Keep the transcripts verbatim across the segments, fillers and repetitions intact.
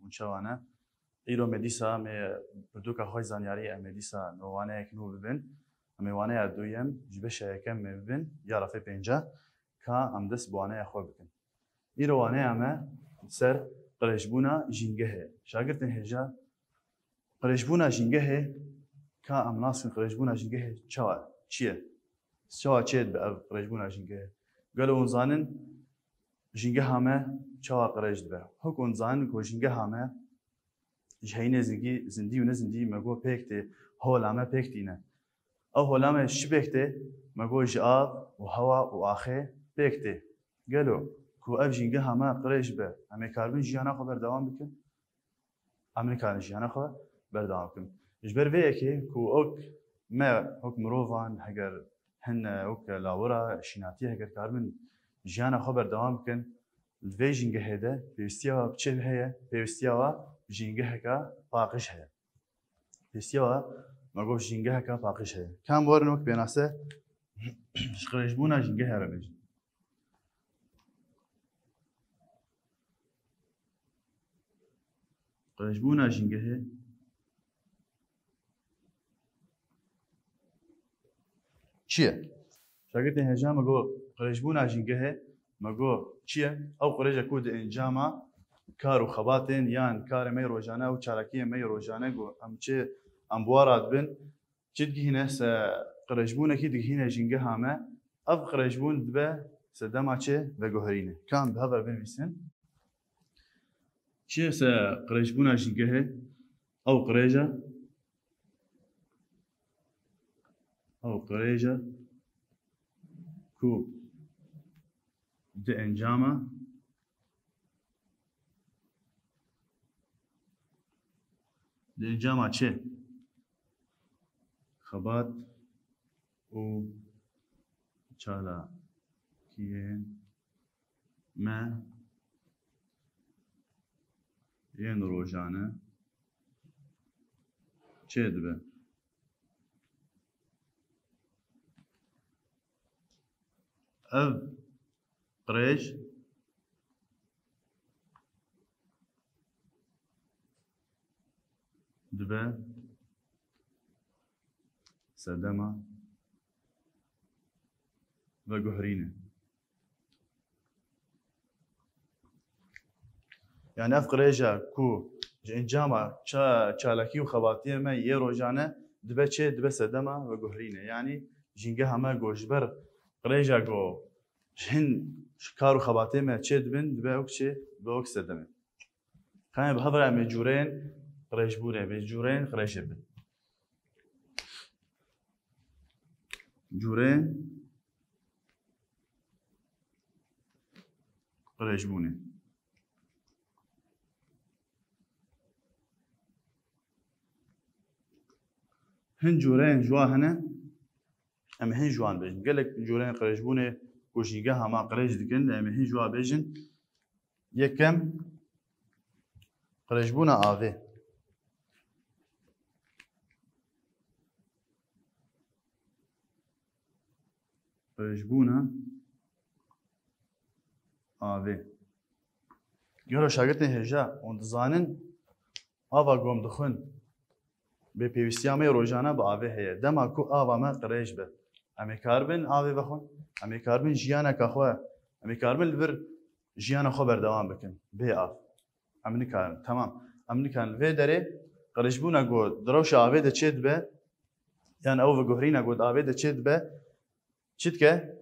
hûn çawa ne? Îro me dîsa me pirtûka xwe zanyarî em ê dîsa nû waneyek nû bibin. Em ê waneya duyem ji beşa yekem me bibin ya refê pênca ka em dest bi waneya xwe bikin. Îro waneya me ser qirêjbûna jîngehê. Şagirtên hêja qirêjbûna jîngehê ka em nas bikin qirêjbûna jîngehê çawa çi ye? Çawa çê dibe ev qirêjbûna jîngehê? Gelo hûn zanin jîngeha me çawa qirêj dibe? Hok hûn zanin ku jîngeha me ji heynê zingî, zindî û nezindî me got pêk tê, hola me pêk tîne. Ew hola me ji çi pêk tê? Me got ji av û hewa û axê pêk tê. Gelo ku ev jîngeha me qirêj be, em ê karibin jiyana xwe berdewam bikin? Em nikarin jiyana xwe berdewam bikin. Ji ber vê yekê ku ok me, ok mirovan, heger hin ok lawira şînatî heger karibin jiyana xwe berdewam bikin, li vê jîngehê de pêwîstiya we bi çi heye? Pêwîstiya we bi jîngeheka paqij heye. Pêwîstiya we, me got, jîngeheka paqij heye. Ka em werin wek pênase ji qirêjbûna jîngehê re bêjin. Qirêjbûna jîngehê çi ye? Şagirtên hêja me got, qirêjbûna jîngehê me got çi ye? Ew qirêje ku di encama kar û xebatên yan karê me yê rojane û çalakiyên me yê rojane ku em çi em bi wa re dibin, çi digihîne se qirêjbûnekî digihîne jîngeha me. Ev qirêjbûn dibe sedema çi veguherîne. Ka em bi hev re binivîsin. Çi ye se qirêjbûna jîngehê? Ew qirêj e. Ew qirêj e ku di encama, di encama çi? Xebat û çalakiyên me yên rojane çê dibe. Ev qirêj dibe sedema veguherîne. Yani ev qirêja ku ji encama ça-, çalakî û xebatiyê me yê rojane dibe çê, dibe sedema veguherîne. Yani jîngeha me ku ji ber qirêja ku ji hin kar û xebatê me çê dibin, dibe wek çê, dibe wek sedemê. Ka em bi hev re em ê cûreyên qirêjbûnê, bi cûreyên qirêjê bin. Cûreyên qirêjbûnê. Hin cûreyên ji wan hene, em ê hin ji wan bêjin. Gelek cûreyên qirêjbûnê ku jîngeha me qirêj dikin, em ê hin ji wan bêjin. Yekem, qirêjbûna avê. Qirêjbûna avê. Gelo şagirtên hêja, hûn dizanin ava ku em dixwin, bê pêwîstiya me yê rojane bi avê heye. Dema ku ava me qirêj be, em ê karibin avê vexwin, em ê karibin jiyaneka xwe, em ê karibin li vir jiyana xwe berdewam bikin bê av. Em nikarin, temam. Em nikarin. Vê derê qirêjbûna ku di rewşa avê de çê dibe, yan ew veguherîna ku di avê de çê dibe, çi dike?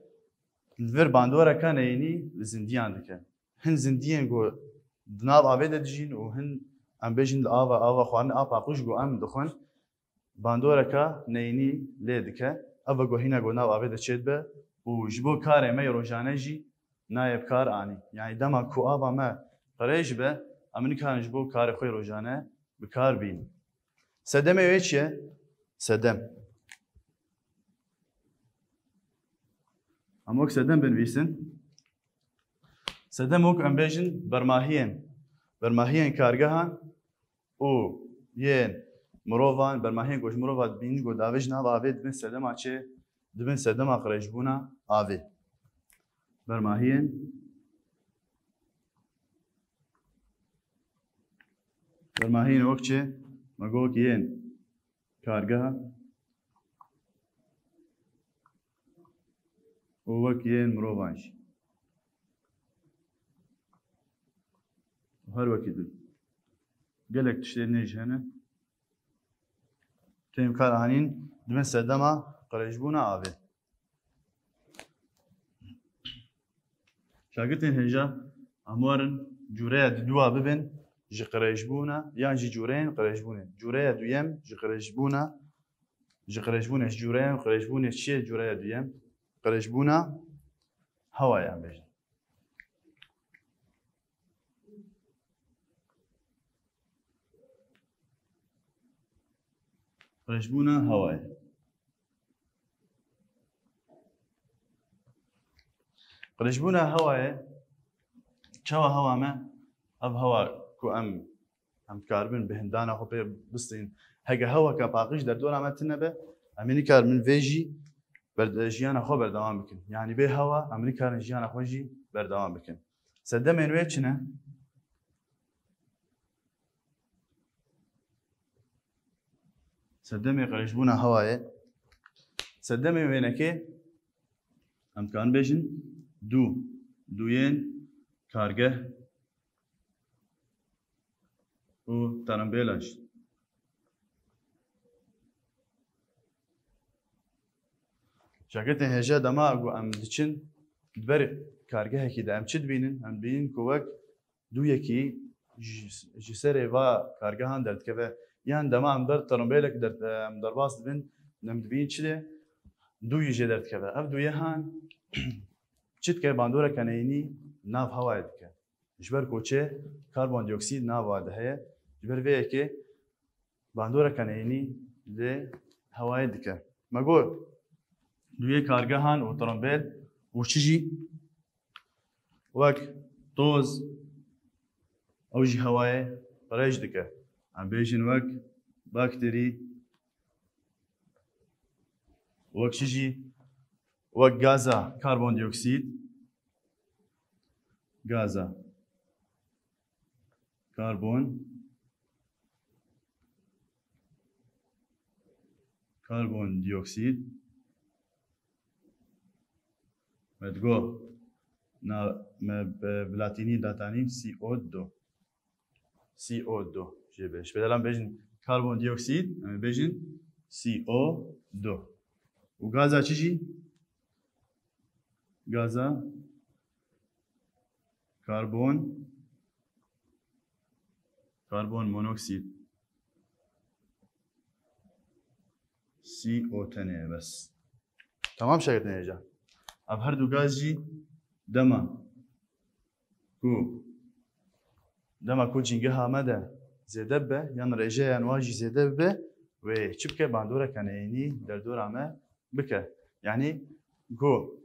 Li vir bandoreka neyînî li zindiyan dike. Hin zindiyên ku di nav avê de dijîn û hin, em bêjin, li ava, ava xwarin a paqij ku em dixwin, bandoreka neyînî lê dike. Ev veguherîna ku nav avê de çêdibe û ji bo karê me yê rojane jî nayê bi kar anî. Yani dema ku ava me qirêj be, em nikarin ji bo karê xwe yê rojane bi kar bînin. Sedemê wê çi ye? Sedem. Em wek sedem binivîsin. Sedem wek em bêjin bermahiyên, bermahiyên kargehan û yên mirovan, bermahiyên ku ji mirova dibînin ku davêjin nav avê dibin sedema çi? Dibin sedema qirêjbûna avê. Bermahiyên, Fermahîn wek çi? Me got wek yên kargeha û wek yên mirovan jî. Û her wekî din. Gelek tiştên nê jî hene. Tên kar anîn dibin sedema qirêjbûna avê. Şagirtên hêja em werin cûreya di dûa bibin ji qirêjbûna yan jî cûreyên qirêjbûnê. Cûreya duyem ji qirêjbûna, ji qirêjbûnê, ji cûreya qirêjbûnê çi ye cûreya duyem? Qirêjbûna hewayê em bêjin. Qirêjbûna hewayê. Qirêjbûna hewayê, çawa hewa me, ev hewa ku em, em dikaribin bi hindana xwe pê bistînin. Heke heweke paqij derdora me tune be, em ê nikarin vê jî ber-, jiyana xwe berdewam bikin. Yanî bê hewa, em nikarin jiyana xwe jî berdewam bikin. Sedemên wê çi ne? Sedemê qirêjbûna hewayê. Sedemê wênekê em dikarin bêjin dû, dûyên kargeh û terembêla jî. Şagirtên hêja dema ku em diçin di ber kargehekî de em çi dibînin? Em dibînin ku wek dûyekî ji, ji serê va kargehan derdikeve. Yan dema em ber terombêlek der, em derbas dibin, em dibînin çi de dûyî jê derdikeve. Ev dûye han çi dike? Bandoreke neyînî nav hewayê dike. Ji ber ku çi? Karbondioksîd nav wa de heye. Ji ber vê yekê bandoreke neyînî li hewayê dike. Me got, dûyê kargehan û terombêl û çi jî? Wek toz, ew jî hewayê qirêj dike. Em bêjin wek bakterî, wek çi jî? Wek gaza karbondioksîd, gaza karbon, karbondioksîd, me digot, na, me bi, bi latînî datanî C O du. C O du jê be. Ji bêdelan bêjin karbondioksîd, em ê bêjin C O du. Û gaza çi jî? Gaza karbon, karbon monoksîd. C O tenê ye bes. Tamam şagirtên hêja. Ev her du gaz jî dema ku, dema ku cîngeha me de zêde bibe, yan rêjeya wan jî zêde bibe, wê çi bike? Bandoreke neyînî derdora me bike. Yanî ku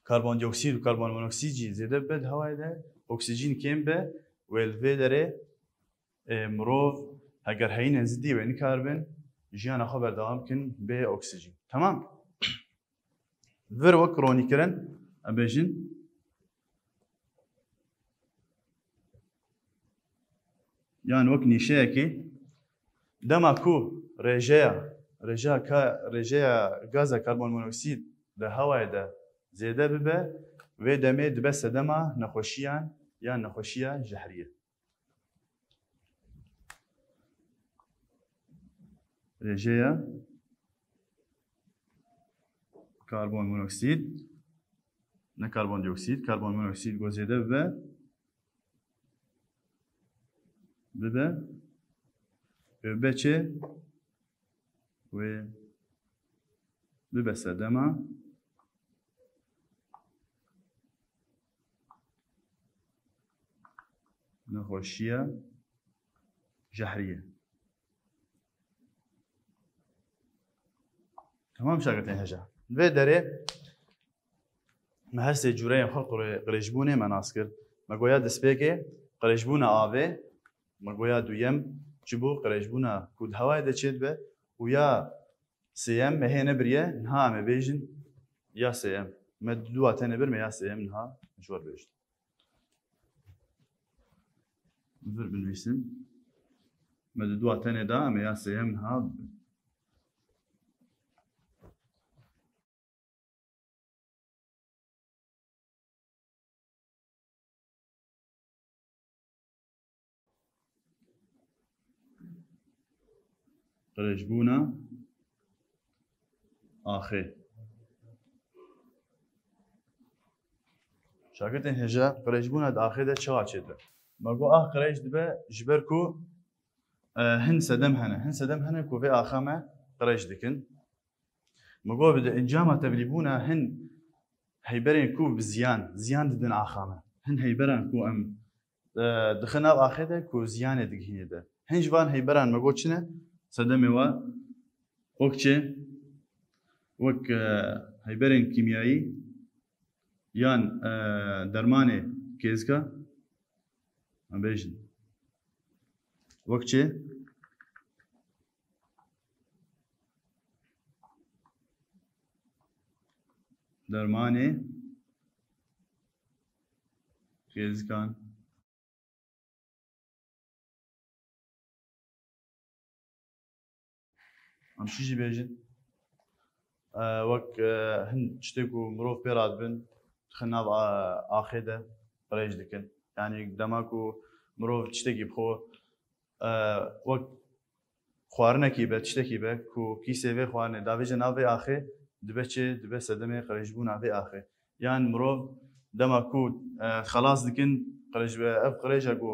karbondioksîd û karbon monoksîd jî zêde bibe di hewayê de, oksîjîn kêm be, wê li vê derê, e, mirov heger heyînên zidî wê nikaribin jiyana xwe berdewam bikin bê oksîjîn. Temam. Vir wek ronîkirin, em bêjin, yan wek nîşeyekê, dema ku rêjeya, rêjeya ka-, rêjeya gaza karbon monoksîd di hewayê de zêde bibe, vê demê dibe sedema nexweşiyan yan nexweşiya jehriyê. Rêjeya karbon monoksîd, ne karbondioksîd, karbon monoksîd ku zêde bibe, bibe, bibe çi? Wê bibe sedema nexweşiya jehriyê. Temam şagirtên hêja. Vê derê me her sê cûreyên xwe qirê-, qirêjbûnê me nas kir. Me goya destpêkê qirêjbûna avê, me goya duyem çi bû, qirêjbûna ku di hewayê de çêdibe û ya sêyem me hê nebiriye, niha em ê bêjin ya sêyem. Me du wa tenê bir, me ya sêyem niha ji we re bêjin. Vir binivîsim. Me di dua tenê da, em ê ya sêyem niha bibin. Qirêjbûna axê. Şagirtên hêja, qirêjbûna di axê de çawa çêdibe? Me got, ax qirêj dibe ji ber ku, e, hin sedem hene. Hin sedem hene ku vê axa me qirêj dikin. Me got, bi di encama tevlîbûna hin heyberên ku bi ziyan, ziyan didin axa me. Hin heyberan ku em, e, dixin nav axê de ku ziyanê digihîne de. Hin ji van heyberan me got çi ne? Sedemê wa wek çi? Wek, e, heyberên kîmyayî yan, e, dermanê kêzika, em bêjin. Wek çi? Dermanê kêzikan. Em çi jî bêjin? E, wek, e, hin tiştê ku mirov pê radibin, dixin nav, e, axê de qirêj dikin. Yanî dema ku mirov tiştekî bixwe, e, wek xwarinekî be, tiştekî be ku kîsê vê xwarinê davêje nav vê axê, dibe çi? Dibe sedemê qirêjbûna vê axê. Yan mirov dema ku, e, xelas dikin, qirêj be, ev qirêja ku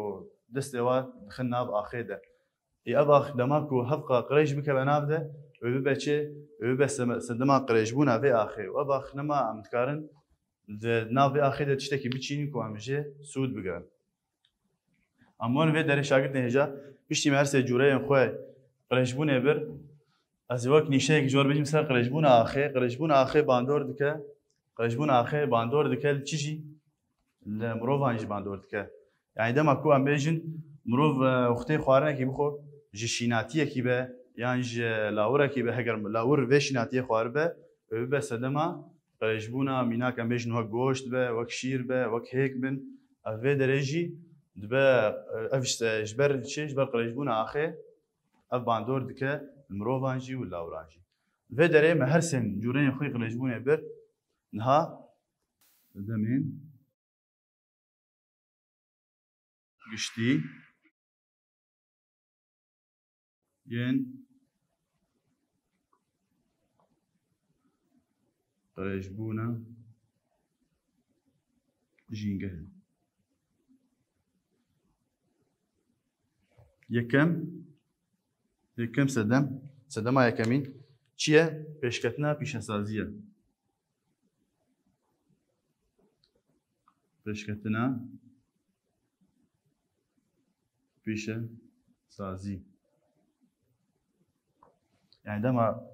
destê wa dixin nav axê de. Ê ev ax dema ku hevqa qirêj bikeve nav de, wê bibe çi? Wê bibe seme-, sedema qirêjbûna vê axê. Û ev ax nema em dikarin di nav vê axê de tiştekî biçînin ku em jê sûd bigirin. Em werin vê derê şagirtên hêja, piştî me her sê cûreyên xwe qirêjbûnê bir, ez ê wek nîşeyek ji we re bêjim ser qirêjbûna axê. Qirêjbûna axê bandor dike, qirêjbûna axê bandor dike li çi jî? Li mirovan jî bandor dike. Yanî dema ku em bêjin, mirov, e, wextê xwarinekî bixwe, ji şînatiyekî be, yan ji lawirekî be, heger lawir vê şînatiyê xwaribe, wê bibe sedema qirêjbûna, mînak em bêjin wek goşt be, wek şîr be, wek hêk bin, ev vê derê jî dibe, e, ev işte ji ber çi? Ji ber qirêjbûna axê ev bandor dike li mirovan jî û li lawiran jî. Vê derê me her sên cûreyên xwe qirêjbûnê bir niha demên giştî yên qirêjbûna jîngehê. Yekem, yekem sedem, sedema yekemîn çi ye? Pêşketina pîşesazî ye. Pêşketina pîşesazî. Yani dema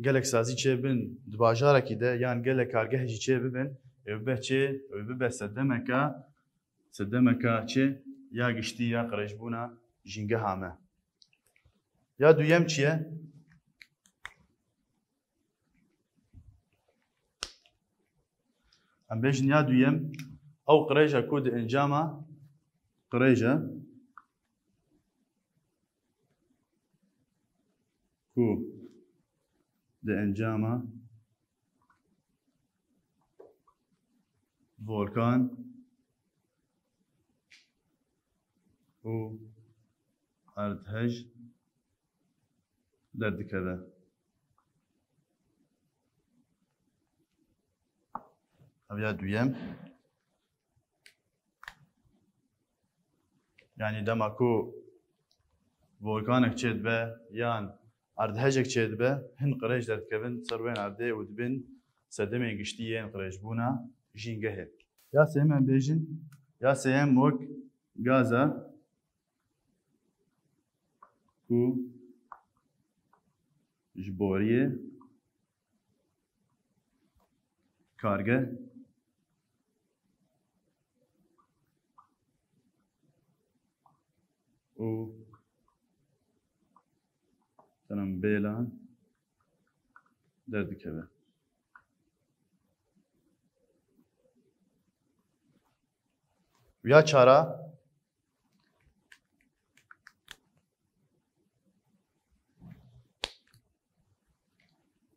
gelek sazî çêbin di bajarekî de yan gelek kargeh jî çêbibin, ê bibe çê, ê bibe sedemeka, sedemeka çê ya giştî ya qirêjbûna jîngeha me. Ya duyem çi ye? Em bêjin ya duyem, ew qirêja ku di encama, qirêja ku di encama volkan û erdhej derdikeve. Ev ya duyem. Yani dema ku volkanek çêdibe yan erdhejek çêdibe, hin qirêj derdikevin ser wên erdê û dibin sedemên giştî yên qirêjbûna jîngehê. Ya sêyem em bêjin, ya sêyem wek gaza ku ji boriyê kargeh û tenam bêlan derdikeve. Ya çara,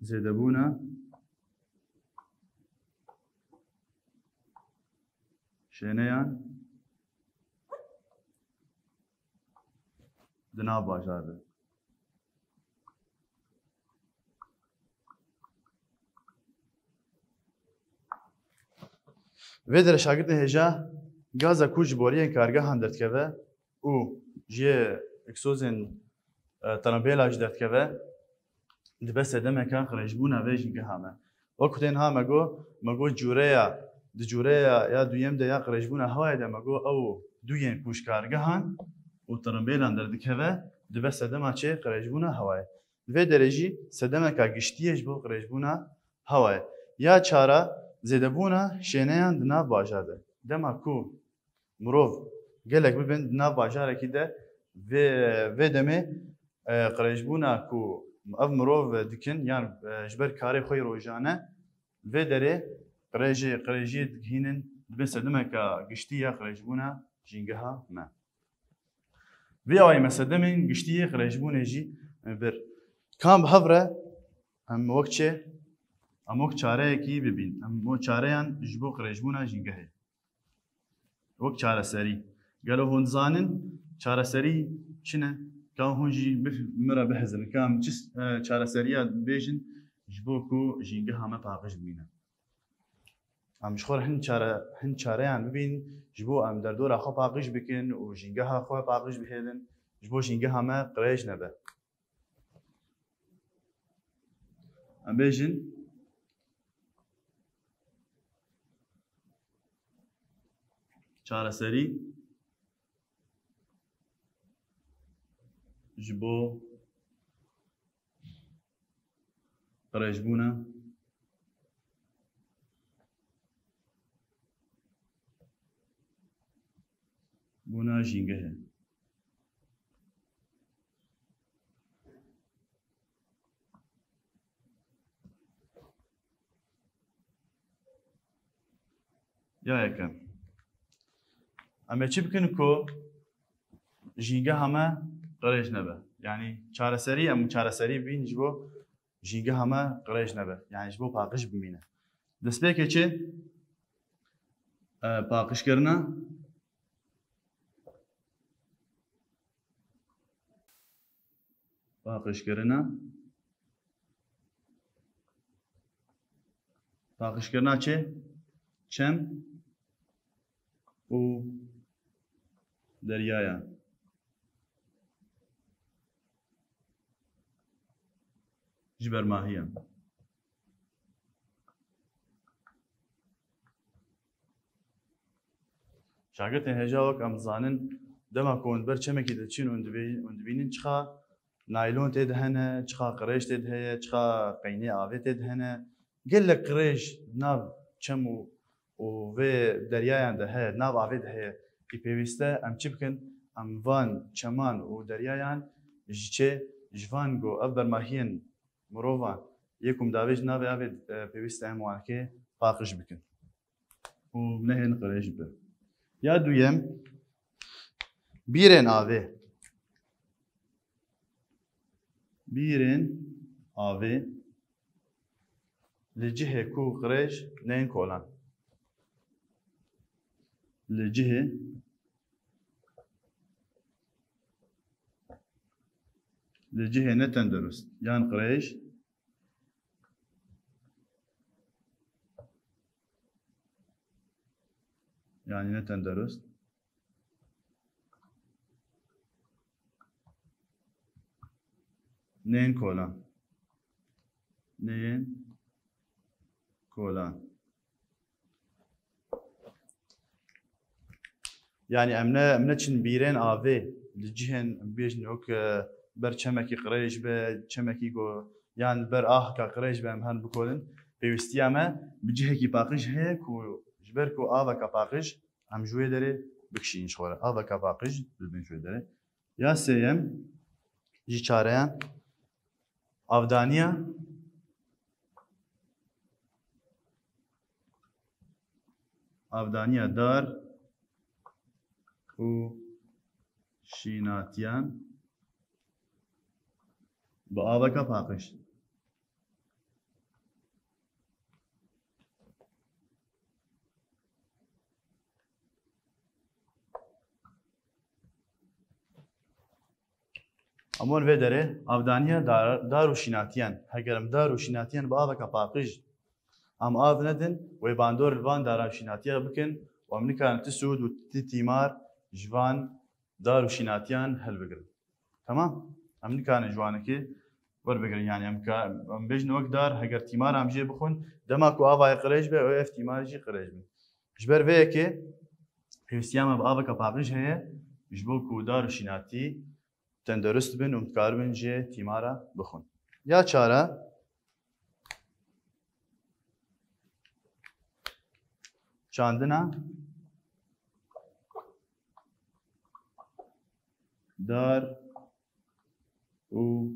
Zêdebûna şêneyan di nav bajar de. Vê derê şagirtên hêja gaza ku ji boriyên kargehan derdikeve û ji yê eksozên, e, termobêla jî derdikeve, dibe sedemeka qirêjbûna vê jîngeha me. Wek ku tên ha me got, me got cûreya, di cûreya ya duyem de ya qirêjbûna hewayê de me got ew duyên ku ji kargehan û termobêlan derdikeve, dibe sedema çê qirêjbûna hewayê. Di vê derê jî sedemeka giştî ye ji bo qirêjbûna hewayê. Ya çara zêdebûna şêneyan di nav bajar de. Dema ku mirov gelek bibin di nav bajarekî de vê, vê demê, e, qirêjbûna ku ev mirov dikin yan, e, ji ber karê xwe yê rojane vê derê qirêjê, qirêjiyê digihînin dibe sedemeka giştî ya qirêjbûna jîngeha me. Vê awayî me sedemên giştî yê qirêjbûnê jî, e, bir. Kam bi hev re em wek çi? Em wek çareyekî bibîn. Em wek çareyan ji bo qirêjbûna jîngehê. Wek çareserî. Gelo hûn dizanin çareserî çi ne? Ka hûn jî bi, min re bihizin. Ka em çi, e, çareseriya bêjin ji bo ku jîngeha me paqij bimîne? Em ji xwe re hin çare, hin çareyan bibîn, ji bo em derdora xwe paqij bikin û jîngeha xwe paqij bihêlin, ji bo jîngeha me qirêj nebe. Em bêjin, çareserî ji bo qirêjbûna, bûna jîngehê. Ya yekem. Em ê çi bikin ku jîngeha me qirêj nebe? Yanî çareserî, em çareserî bîn ji bo jîngeha me qirêj nebe. Yanî ji bo paqij bimîne. Destpêkê çi? E, paqijkirina. Paqijkirina. Paqijkirina çi? Çem û deryayan. Ji bermahiyan. Şagirtên hêja wek em dizanin, dema ku hûn ber çemekî diçin û dibî-, û dibînin çiqa naylon tê de hene, çiqa qirêj tê de heye, çiqa qeynê avê tê de hene. Gelek qirêj nav çem û, û vê deryayan de heye, nav avê de heye. Ê pêwîste em çi bikin? Em van çeman û deryayan ji çê, ji van ku ev bermahiyên mirovan yê ku em davêjin navê avê, e, pêwîste em wanekê paqij bikin û nehên qirêj bi. Ya duyem, bîrên avê. Bîrên avê li cihê ku qirêj neyên kolan. Li cihê, li cihê ne tendurist yan qirêj, yanî ne tendurist, neyên kolan. Neyên kolan. Yanî em ne, em neçin bîrên avê li cihên, em bêjin wek, e, ber çemekî qirêj be, çemekî go, yan ber aheka qirêj be, em herin bikolin. Pêwîstiya me bi cihekî paqij heye ku ji ber ku aveka paqij em ji wê derê bikişînin ji xwe re. Aveka paqij bibin ji wê derê. Ya sêyem, ji çareyan, avdaniya, avdaniya dar û şînatiyan bi aveka paqij. Homon vê derê avdaniya dar, dar û şînatiyan. Heger em dar û şînatiyan bi aveka paqij em av nedin, wê bandor li van dara û şînatiya bikin û em nikarin ti sûd û ti tîmar ji van dar û şînatiyan helbigirin. Temam? Em nikarin ji wanekê werbigirin. Yani em ka, em bêjin wek dar, heger tîmar em jê bixwin, dema ku avayê qirêj be, ew ev tîmar jî qirêj bin. Ji ber vê yekê pêwîstiya me bi aveka paqij heye, ji bo ku dar û şînatî tendurist bin û em dikaribin jê tîmara bixwin. Ya çara, çandina dar û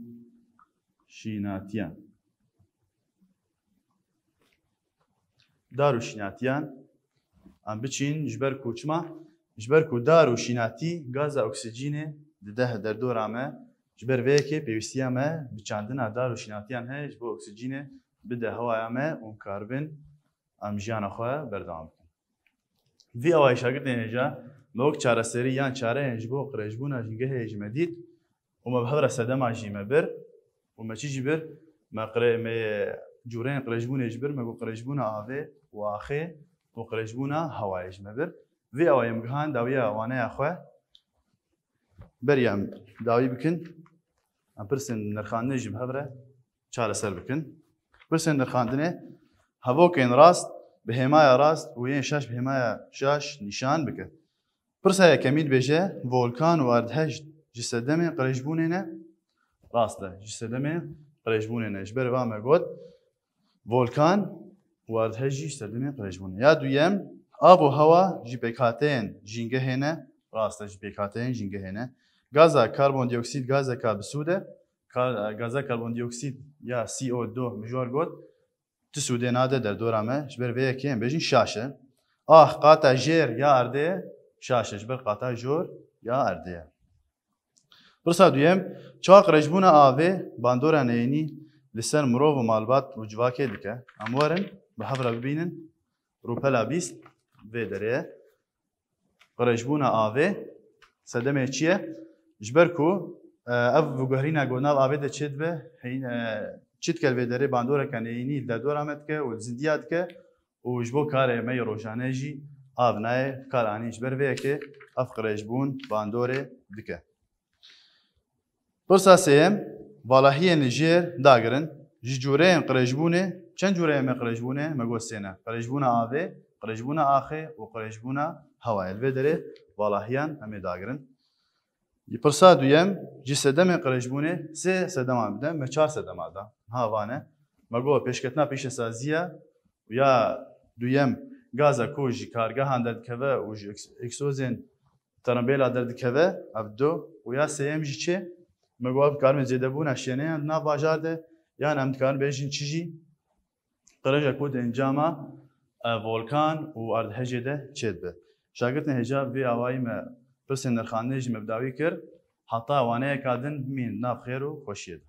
şînatiyan. Dar û şînatiyan em biçîn ji ber ku çima? Ji ber ku dar û şînatî gaza oksîjînê dide derdora me. Ji ber vê yekê pêwîstiya me bi çandina dar û şînatiyan heye ji bo oksîjînê bide hewaya me û em karibin em jiyana xwe berdewam bikin. Vî awayî şagirtên hêja me wek çareserî yan çareyên ji bo qirêjbûna jîngehê jî me dît û me bi hev re sedema jî me bir û me çi jî bir, me qirê-, me cûreyên qirêjbûnê jî bir, me got qirêjbûna avê û axê û qirêjbûna hewayê jî me bir. Vî awayî em gihan dawiya waneya xwe. Beriya em dawî bikin, em pirsên nirxandinê jî bi hev re çareser bikin. Pirsên nirxandinê, hevokên rast bi hêmaya rast û yên şaş bi hêmaya şaş nîşan bike. Pirsa yekemî dibêje, volkan û erdhej ji sedemên qirêjbûnê ne? Rast e, ji sedemên qirêjbûnê ne. Ji ber va me got, volkan û erdhej jî ji sedemên qirêjbûnê. Ya duyem, av û hewa ji pêkhateyên jîngehê ne? Rast e, ji pêkhateyên jîngehê ne. Gaza karbondioksîd gazeka bi sûd e. Kar-, gaza karbondioksîd ya C O du mijwar got, ti sûdê nade derdora me, ji ber vê yekê em bêjin şaş e. Ax qata jêr ya erdê ye, şaş e, ji ber qata jor ya erdê ye. Pirsa duyem, çawa qirêjbûna avê bandora neyînî li ser mirov û malbat û civakê dike? Em werin bi hev re bibînin rûpela bîst vê derê ye. Qirêjbûna avê sedemê çi ye? Ji ber ku, e, ev veguherîna ku nav avê de çêdibe, heyîn, e, çi dike li vê derê bandoreke neyînî li derdora me dike û li zindiya dike û ji bo karê me yê rojane jî av nayê, kar anî. Ji ber vê yekê ev qirêjbûn bandorê dike. Pirsa sêyem, valahiyên li jêr dagirin. Ji cûreyên qirêjbûnê, çend cûreyên me qirêjbûnê? Me got sê ne. Qirêjbûna avê, qirêjbûna axê û qirêjbûna hewayê. Li vê derê valahiyan em ê dagirin. Pirsa duyem, ji sedemên qirêjbûnê, sê sedema bide, me çar sedema da. Ha, vane. Me got pêşketina pîşesaziya ya duyem, gaza ku ji kargehan derdikeve û ji eks-, eksozên terembêla derdikeve, ev du. Û ya sêyem jî çi? Me got, em dikarin zêdebûna şêneyan di nav bajar de, yan em dikarin bêjin çi jî? Qirêja ku di encama, e, volkan û erdhejê de çêdibe. Şagirtên hêja vê awayî me pirsên nirxandinê jî me bi dawî kir. Heta waneyeka din bimînin di nav xêr û xweşiyê de.